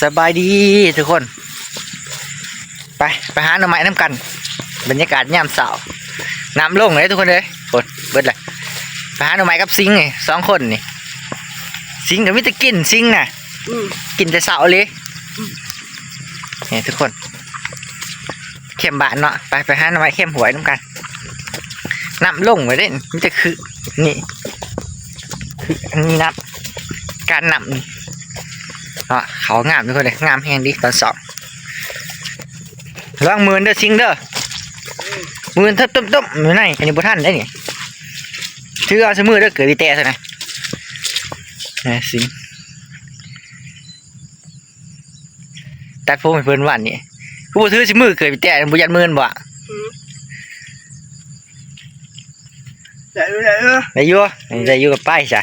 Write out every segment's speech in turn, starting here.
ສະບາຍດີທຸກຄົນ ໄປ ໄປຫາໜໍ່ໄມ້ນຳກັນ. ບັນຍາກາດຍາມເຊົ້າ ນ້ຳລົງເດ້ທຸກຄົນເອີຍ ໂອ້ຍ ເບິດລະ. ໄປຫາໜໍ່ໄມ້ກັບສິງນີ້ ສອງຄົນນີ້. ສິງກໍມີແຕ່ກິນ ສິງນະ ອືມ ກິນແຕ່ເຊົ້າເລີຍ. ອືມ ນີ້ທຸກຄົນ ແຄມບ້ານເນາະ ໄປ ໄປຫາໜໍ່ໄມ້ແຄມຫ້ວຍນຳກັນ. ນ້ຳລົງເບິດເດ້ ມີແຕ່ຄືນີ້ ຄືອັນນີ້ນ້ຳ ການນ້ຳນີ້ເນາະ. ເຂົ້າງາມທຸກຄົນເອີຍ ງາມແຮງເດ້ຕອນເຊົ້າ. ລະວັງມື່ນເດີສິງເດີ ອືມ ມື່ນເທີບຕົ້ມໆຢູ່ໃນ ອັນນີ້ບໍ່ທັນໄດ໋ນີ້. ຖືເອົາຊະມືເດີເກີດອີແຕະຊະນະ ແມ່ສິງ. ຕັດຜົມໃຫ້ເພິ່ນວັນນີ້ ຄືບໍ່ຖືຊິມືເກີດແຕ່ບໍ່ຢ້ານມື່ນບໍ່? ອືມ ໄດ້ຢູ່ ໄດ້ຢູ່ ໄດ້ຢູ່ ໄດ້ຢູ່ກໍໄປຊະ.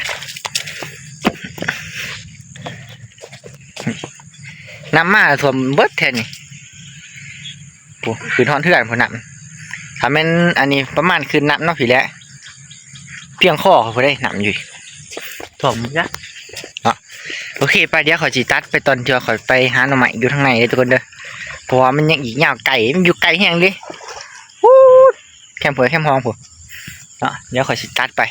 ນ້ຳມາຖ້ວມເບິດແຖວນີ້ ໂອ້ ຂຶ້ນຮອດເຮືອນພຸ້ນນ້ຳ. ຖ້າແມ່ນອັນນີ້ປະມານຂຶ້ນນ້ຳເນາະ ພີ້ແຫຼະ ພຽງຄໍພຸ້ນເດ້ ນ້ຳຢູ່ ຖ້ວມເບິດເນາະ. ໂອເຄ ໄປ ດຽວຂ້ອຍຊິຕັດໄປຕອນທີ່ວ່າຂ້ອຍໄປຫາໜໍ່ໄມ້ຢູ່ທາງໃນເດີທຸກຄົນເດີ ເພາະວ່າມັນຍັງອີກຍາວໄກ ມັນຢູ່ໄກແຮງເດ້ ພຸ້ນ ແຄມຫ້ວຍແຄມຮ່ອງພຸ້ນເນາະ. ດຽວຂ້ອຍຊິຕັດໄປ.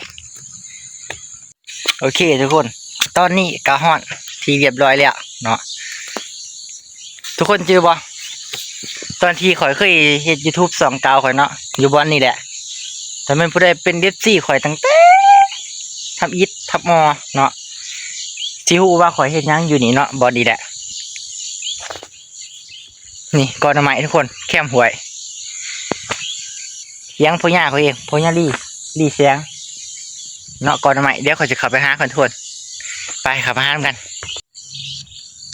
ໂອເຄທຸກຄົນ ຕອນນີ້ກໍຮອດທີ່ຮຽບຮ້ອຍແລ້ວເນາະ. ທຸກຄົນຈື່ບໍ່ ຕອນທີ່ຂ້ອຍເຄີຍເຮັດຢູທູບຊ່ອງເກົ່າຂ້ອຍເນາະ ຢູ່ບ່ອນນີ້ແຫຼະ. ຖ້າແມ່ນຜູ້ໃດເປັນເອັຟຊີຂ້ອຍຕັ້ງແຕ່ທຳອິດທຳອໍເນາະ ຊິຮູ້ວ່າຂ້ອຍເຮັດຫຍັງຢູ່ນີ້ເນາະ ບ່ອນນີ້ແຫຼະ. ນີ້ ກໍໜໍ່ໄມ້ທຸກຄົນ ແຄມຫ້ວຍ ຫຽງພໍ່ຍ່າຂ້ອຍເອງ ພໍ່ຍ່າລີ ລີແສງເນາະ ກໍໜໍ່ໄມ້. ດຽວຂ້ອຍຈະເຂົ້າໄປຫາກ່ອນທຸກຄົນ ໄປ ເຂົ້າໄປຫານຳກັນ. ໂ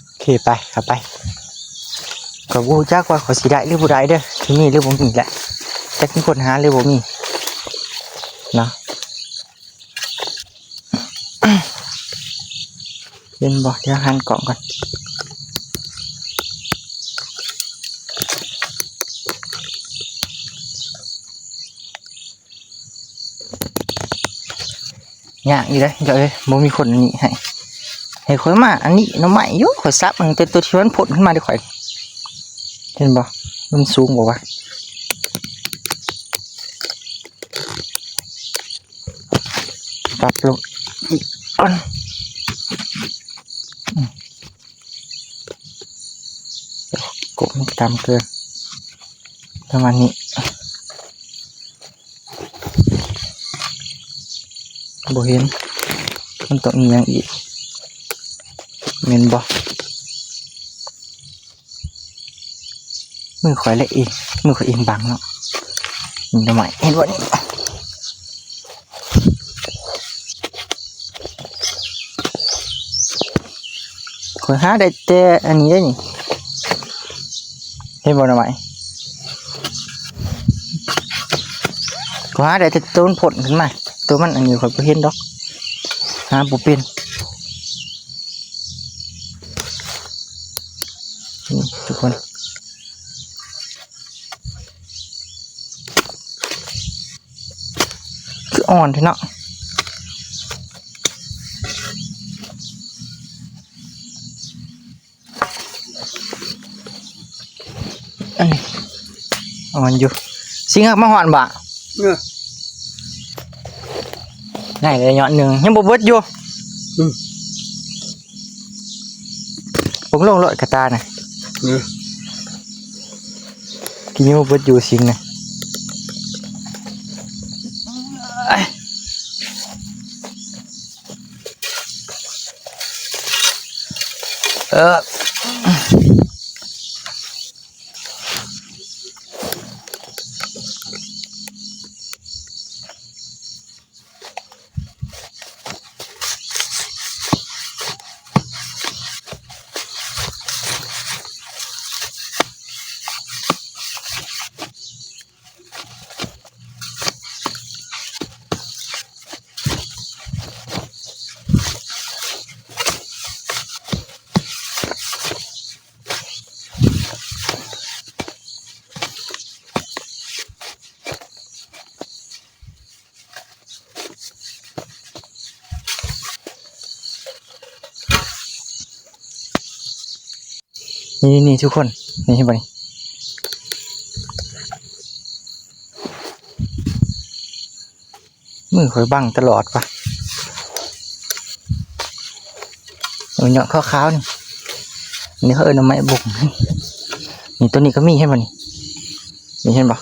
ອເຄ ໄປ ເຂົ້າໄປ. ຂ້ອຍບໍ່ຮູ້ຈັກວ່າຂ້ອຍຊິໄດ້ຫຼືບໍ່ໄດ້ເດີ ຊິມີຫຼືບໍ່ມີແຫຼະ ຈັກມີຄົນຫາຫຼືບໍ່ມີເນາະ. ເຫັນບໍ່? ດຽວຫັນກ້ອງກ່ອນ. ຍາກຢູ່ເດ້ເຈົ້າເອີຍ ບໍ່ມີຄົນອັນນີ້ໃຫ້ ໃຫ້ຂ້ອຍມາອັນນີ້ໜໍ່ໄມ້ຢູ່ ຂ້ອຍສັບມັນແຕ່ຕົວທີ່ມັນພົ້ນຂຶ້ນມາເດ້ຂ້ອຍ. ເຫັນບໍ່? ມັນສູງບໍ່ວະ? ປັບລົງອີກກ່ອນ ອືມ ກົບມັນຕ່ຳເກີນ ປະມານນີ້ ບໍ່ເຫັນ ມັນຕ້ອງມີຫຍັງອີກ ແມ່ນບໍ່? ມືຂ້ອຍແຫຼະເອງ ມືຂ້ອຍເອງບັງເນາະ. ນີ້ໜໍ່ໄມ້ ເຫັນບໍ່ນີ້? ຂ້ອຍຫາໄດ້ແຕ່ອັນນີ້ເດ້ນີ້ ເຫັນບໍ່ໜໍ່ໄມ້? ຂ້ອຍຫາໄດ້ແຕ່ໂຕມັນພົ້ນຂຶ້ນມາ ໂຕມັນອັນນີ້ຂ້ອຍບໍ່ເຫັນດອກ ຫາບໍ່ເປັນ. ນີ້ທຸກຄົນ ຄືອ່ອນແທ້ເນາະ ອັນນີ້ອ່ອນຢູ່. ສິງ ມາຮອດບໍ່? ເອີ ໄດ້ແລ້ວຍອດໜຶ່ງ ຍັງບໍ່ເບິດຢູ່. ອືມ ປົງລົງໂລດກະຕ່ານະ. ເອີ ກິນຍັງບໍ່ເບິດຢູ່ສິງນະ. ເອີ. ນີ້ໆໆ ທຸກຄົນ ນີ້ເຫັນບໍ່ນີ້? ມືຂ້ອຍບັງຕະຫຼອດວ່າ ເອີ ຍອດຂາວໆ ນີ້ ນີ້ເຂົາເອີ້ນໜໍ່ໄມ້ບົກ. ນີ້ ໂຕນີ້ກໍມີ ເຫັນບໍ່ນີ້? ນີ້ ເຫັນບໍ່?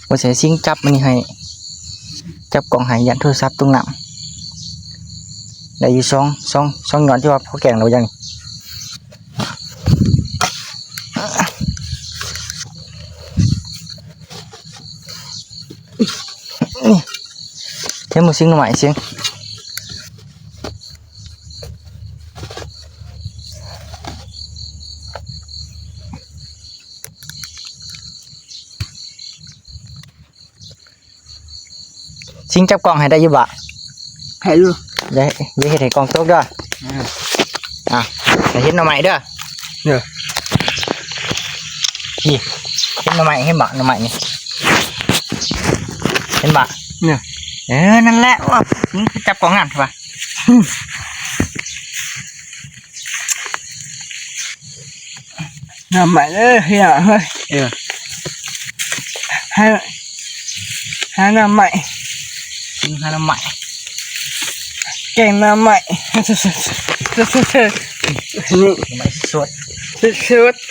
ວ່າຊິໃຫ້ຊິງຈັບອັນນີ້ໃຫ້ ຈັບກ້ອງໃຫ້ ຢ້ານໂທລະສັບຕົກນ້ຳ. ໄດ້ຢູ່ສອງ ສອງ ສອງຍອດ ທີ່ວ່າພໍແກງແລ້ວຢ່າງນີ້. ນີ້ ເຫັນບໍ່ ຊິງໜໍ່ໄມ້ຊິງ. ຊິງຈັບກ້ອງໃຫ້ໄດ້ຢູ່ບໍ່? ໃຫ້ຢູ່. ຢ່າ ຢ່າເຮັດໃຫ້ກ້ອງຕົກເດີ. ອ່າ ອ່າ ຢ່າເຮັດໜໍ່ໄມ້ເດີ. ເດີ ນີ້ ເຫັນໜໍ່ໄມ້ ເຫັນບໍ່? ໜໍ່ໄມ້ນີ້ ເຫັນບໍ່? ນີ້ ເອີ ນັ້ນແຫຼະ. ໂອ້ ຊິງຈັບກ້ອງງາມແທ້ວ່າ. ໜໍ່ໄມ້ເດີພີ່ນ້ອງເອີຍ. ເອີ ຫາ ຫາໜໍ່ໄມ້ ຊິງຫາໜໍ່ໄມ້ ແກງໜໍ່ໄມ້ ນີ້ ໜໍ່ໄມ້ສົດ ສົດໆ.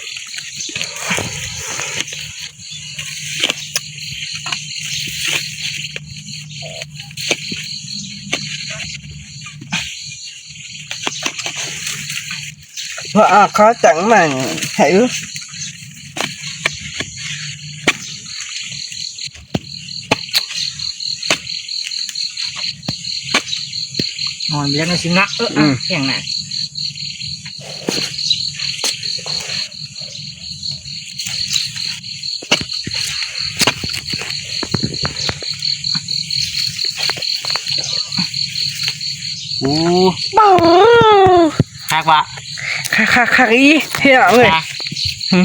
ວ່າ ອ່າ ຂໍຈັ່ງມາໃຫ້ ອ່ອນ ບໍ່ຢາກໃຫ້ຊິງນະ. ເອີ ອືມ ແຂງນະ. ໂອ້ ຄັກວ່າ ຄັກ ຄັກ ຄັກອີ່ ພີ່ນ້ອງເອີຍ. ອ່ະ ຫຶ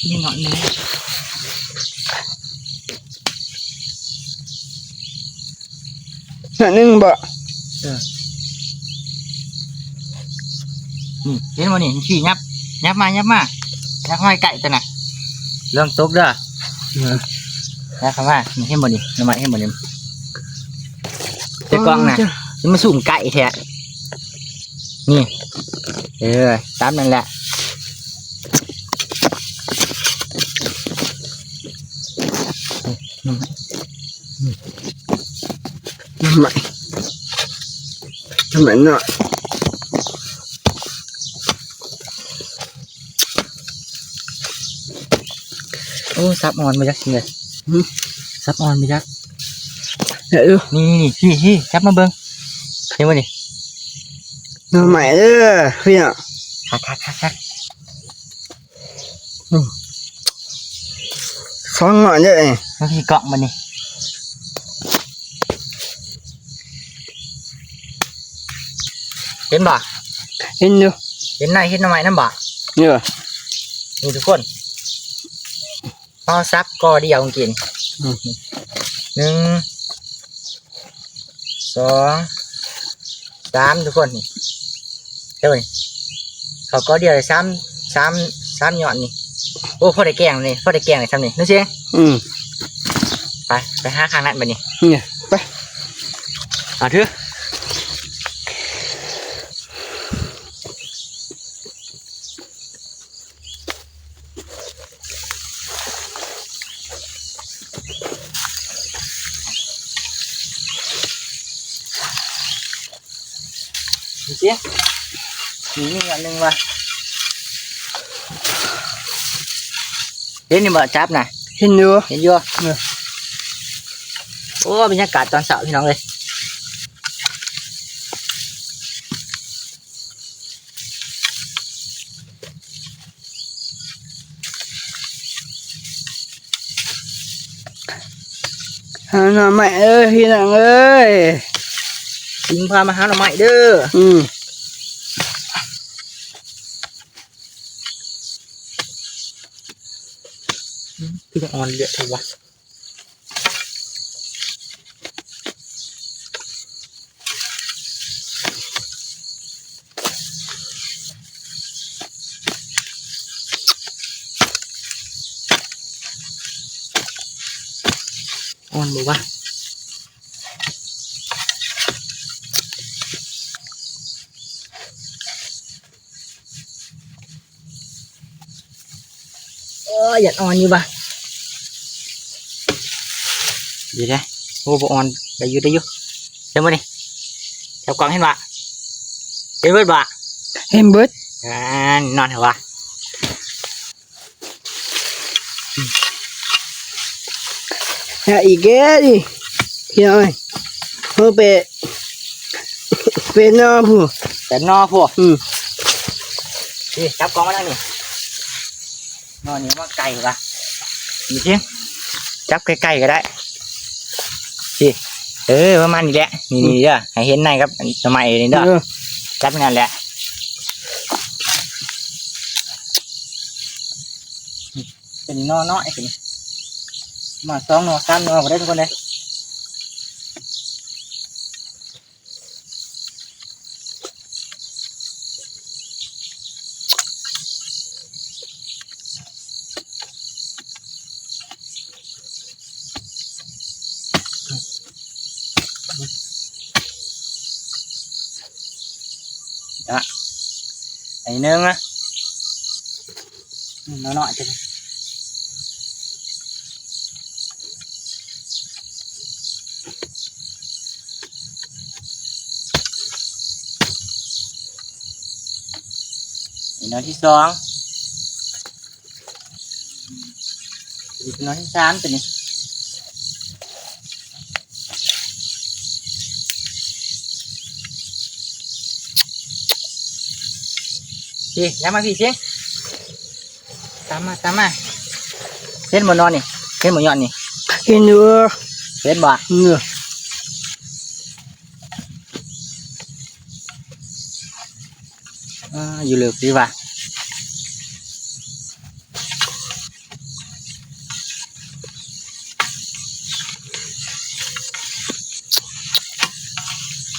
ນີ້ເນາະ ນີ້ ໜ້ອຍໜຶ່ງບໍ? ເອີ ນີ້ ເຫັນບໍ່ນີ້? ມັນຂີ້ຫຍັບ ຫຍັບມາ ຫຍັບມາ ຫຍັບມາໃກ້ຕົວນະ ລະວັງຕົກເດີ. ເອີ ຫຍັບເຂົ້າມາ. ນີ້ ເຫັນບໍ່ນີ້? ໜໍ່ໄມ້ ເຫັນບໍ່ນີ້? ໃສ່ກ້ອງນະ ໂອ້ຍ ຊິມາຊູມໃກ້ແທ້. ນີ້ ເອີ ຕາມນັ້ນແຫຼະ. ໜໍ່ໄມ້ ໜໍ່ໄມ້ ໜໍ່ໄມ້ເນາະ. ໂອ້ ສັບອ່ອນບໍ່ຈັກຊິເລີຍ. ຫຶ ສັບອ່ອນບໍ່ຈັກ. ເອີ ນີ້ໆໆ ນີ້ ພີ່ ພີ່ ຈັບມາເບິ່ງ ເຫັນບໍ່ນີ້? ໜໍ່ໄມ້ເດີພີ່ນ້ອງ. ຄັກໆໆໆ. ອືມ ສອງໜ້ອຍເດີນີ້. ມາພີ່ກ້ອງບັດນີ້ ເຫັນບໍ່? ເຫັນຢູ່. ເຫັນນະ ເຫັນໜໍ່ໄມ້ນຳບໍ່? ເອີ ນີ້ທຸກຄົນ ເຮົາສັບກໍດຽວກິນ. ອືມ ໜຶ່ງ ສອງ ສາມ ທຸກຄົນ ນີ້ ເຈົ້ານີ້ ເຂົ້າກໍດຽວໄດ້ສາມ ສາມ ສາມຍອດນີ້. ໂອ້ ພໍໄດ້ແກງນີ້ ພໍໄດ້ແກງໄດ້ຊ່ຳນີ້ ເນາະຊິງ. ອືມ ໄປ ໄປຫາຂ້າງນັ້ນບັດນີ້. ນີ້ ໄປ ເອົາ ຖື. ເບິ່ງຊິ ມີ ມີອັນໜຶ່ງວ່າ ເຫັນຢູ່ບໍ່? ຈັບນະ ເຫັນຢູ່ ເຫັນຢູ່. ເອີ ໂອ້ ບັນຍາກາດຕອນເຊົ້າ ພີ່ນ້ອງເອີຍ. ຫາໜໍ່ໄມ້ເອີຍ ພີ່ນ້ອງເອີຍ. ຊິງພາມາຫາໜໍ່ໄມ້ເດີ. ອືມ ຄືຈະອ່ອນເຫຼືອດແທ້ວະ. ອ່ອນບໍ່ວະ? ໂອ້ຍ ຢ້ານອ່ອນຢູ່ບາດ. ດີເດ້. ໂອ້ ບໍ່ອ່ອນ ໄດ້ຢູ່ ໄດ້ຢູ່. ເຫັນບໍ່ນີ້? ຈັບກ້ອງເຫັນບໍ່? ເຫັນເບິດບໍ່? ເຫັນເບິດ. ອ່າ ນອນເຖາະວະ. ແລ້ວອີກແລ້ວນີ້ ພີ່ນ້ອງເອີຍ. ເຮົາໄປ ໄປນອນພຸ້ນ ໄປນອນພຸ້ນ. ອືມ ນີ້ ຈັບກ້ອງມາທາງນີ້. ນອນນີ້ມາໄກວະ. ນີ້ຕິ ຈັບໃກ້ໆກໍໄດ້. ນີ້ ເອີ ປະມານນີ້ແຫຼະ. ນີ້ ນີ້ເດີ ໃຫ້ເຫັນໃນກັບໜໍ່ໄມ້ນີ້ເດີ. ເອີ ຈັບນັ້ນແຫຼະ. ເປັນໜໍ່ນ້ອຍ ເປັນ ມາສອງໜໍ່ສາມໜໍ່ກໍໄດ້ທຸກຄົນເດ້. ອະ ໄອ້ໜຶ່ງນະ ໜ້ອຍໆ ຈັງ ໜ້ອຍທີສອງ ອີກໜ້ອຍສາມຕົວນີ້. ພີ້ ຢ່າມາພີ້ຊິ ຕາມມາ ຕາມມາ. ເຫັນບໍ່ໜໍ່ນີ້? ເຫັນບໍ່ຍອດນີ້? ເຫັນຢູ່. ເຫັນບໍ່? ເອີ. ອ່າ ຢູ່ເລິກດີວ່າ.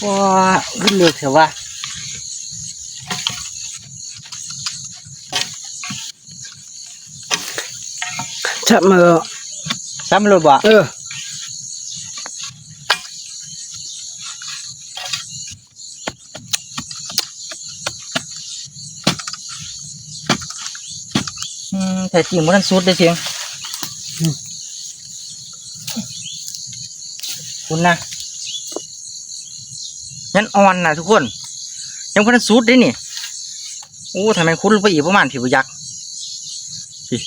ວ້າ ຂຶ້ນເລິກແທ້ວ່າ. ຈັບມາໂລດ ຈັບມາໂລດບໍ່? ເອີ. ອືມ ແທ້ຈິງບໍ່ທັນສຸດເດ້ ສຽງ. ອືມ ພຸ້ນນະ ຍັງອ່ອນນະທຸກຄົນ ຍັງບໍ່ທັນສຸດເດ້ນີ້. ໂອ້ ຖ້າແມ່ນຂຸດລົງໄປອີກປະມານພີ້ບໍ່ຈັກ ພີ້.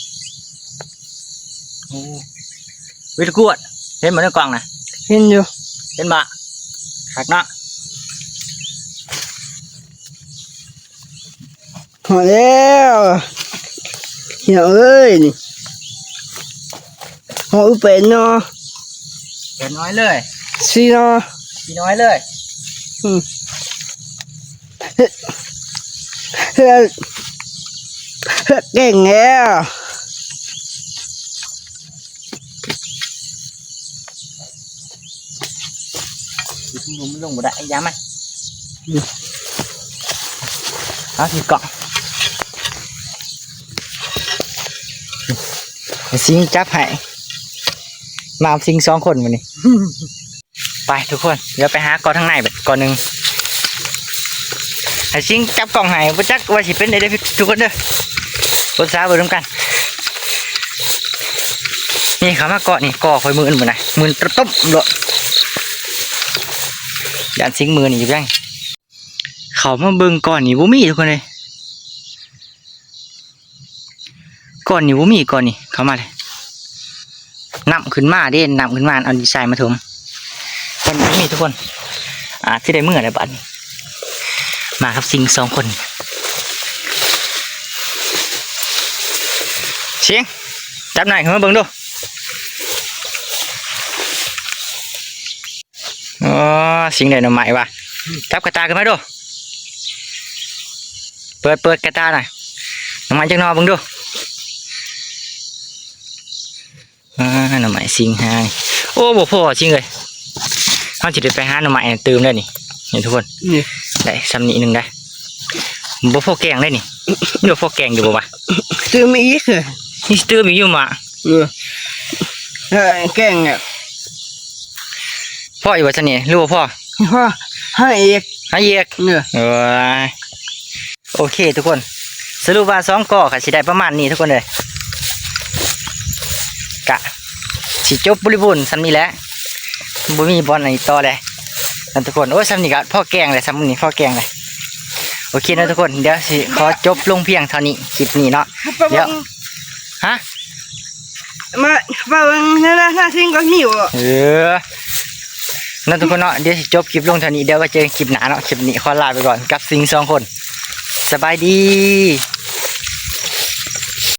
ໂອ້ ເວລາກວດ ເຫັນບໍ່ໃນກ້ອງນະ? ເຫັນຢູ່. ເຫັນບໍ່? ຄັກເນາະ. ຮອດແລ້ວ ພີ່ນ້ອງເອີຍ ນີ້ ຮອດອຸເປນເນາະ ເປັນນ້ອຍເລີຍ ສີ່ເນາະ ສີ່ນ້ອຍເລີຍ. ອືມ ເຮັດ ເຮັດ ເຮັດເກັ່ງແລ້ວ. ມັນລົງບໍ່ໄດ້ ຢ່າມາ ເອົາທີ່ເກາະ ຊິງຈັບໃຫ້ ມາຊິງສອງຄົນມື້ນີ້. ໄປທຸກຄົນ ດຽວໄປຫາເກາະທາງໃນເບິດເກາະໜຶ່ງ ໃຫ້ຊິງຈັບກ້ອງໃຫ້ ບໍ່ຈັກວ່າຊິເປັນໄດ້ເດີທຸກຄົນເດີ ອົດສາເບິ່ງນຳກັນ. ນີ້ເຂົ້າມາເກາະນີ້ ເກາະຂ້ອຍມື່ນພຸ້ນນະ ມື່ນຕົບໆໂລດ ຢ້ານຊິງມື່ນຢູ່ຈັ່ງ. ເຂົ້າມາເບິ່ງເກາະນີ້ບໍ່ມີທຸກຄົນເອີຍ. ເກາະນີ້ບໍ່ມີ ເກາະນີ້ ເຂົ້າມາເລີຍ ນ້ຳຂຶ້ນມາເດ້ ນ້ຳຂຶ້ນມາ ເອົາດິນຊາຍມາຖົມ. ເກາະນີ້ບໍ່ມີທຸກຄົນ ອາດຊິໄດ້ເມືອແລ້ວບາດນີ້ ມາກັບຊິງສອງຄົນ. ຊິງ ຈັບໜ້ອຍຂຶ້ນມາເບິ່ງດູ. ອໍ ຊິງໄດ້ໜໍ່ໄມ້ວ່າ ຈັບກະຕ່າຂຶ້ນມາດູ ເປີດ ເປີດກະຕ່າໜ້ອຍ ໜໍ່ໄມ້ຈັກໜໍ່ເບິ່ງດູ. ອ່າ ໜໍ່ໄມ້ຊິງຫານີ້ ໂອ້ ບໍ່ພໍຊິງເອີຍ ເຮົາຊິໄດ້ໄປຫາໜໍ່ໄມ້ຕື່ມແລ້ວນີ້ ນີ້ທຸກຄົນ ນີ້ ໄດ້ຊ່ຳນີ້ໜຶ່ງໄດ໋ ບໍ່ພໍແກງໄດ໋ນີ້ ບໍ່ພໍແກງຢູ່ບໍ່ວະ ຕື່ມອີກເອີຍ ນີ້ຕື່ມອີກຢູ່ມະ ເອີ ແກງນີ້ ພໍຢູ່ບໍ່ຊະນີ້ ຫຼືບໍ່ພໍ? ພໍ ຫາອີກ ຫາອີກ ເອີ ໂອ້ຍ ໂອເຄທຸກຄົນ ສະຫຼຸບວ່າສອງກໍກໍຊິໄດ້ປະມານນີ້ທຸກຄົນເອີຍ ກະຊິຈົບບໍລິບູນສ່ຳນີ້ແຫຼະ ບໍ່ມີບ່ອນໃດຕໍ່ແລ້ວນະທຸກຄົນ. ໂອ້ຍ ສ່ຳນີ້ກໍພໍແກງແລ້ວ ສ່ຳນີ້ພໍແກງແລ້ວ. ໂອເຄນະທຸກຄົນ ດຽວຊິຂໍຈົບລົງພຽງເທົ່ານີ້ ຄລິບນີ້ເນາະ ດຽວ ຮະ ມາເບິ່ງໜ້າ ໜ້າຊິງກໍມີບໍ່? ເອີ ນະທຸກຄົນເນາະ ດຽວຊິຈົບຄລິບລົງເທົ່ານີ້ ດຽວໄວ້ເຈີກັນຄລິບໜ້າເນາະ. ຄລິບນີ້ຂໍລາໄປກ່ອນກັບຊິງສອງຄົນ ສະບາຍດີ.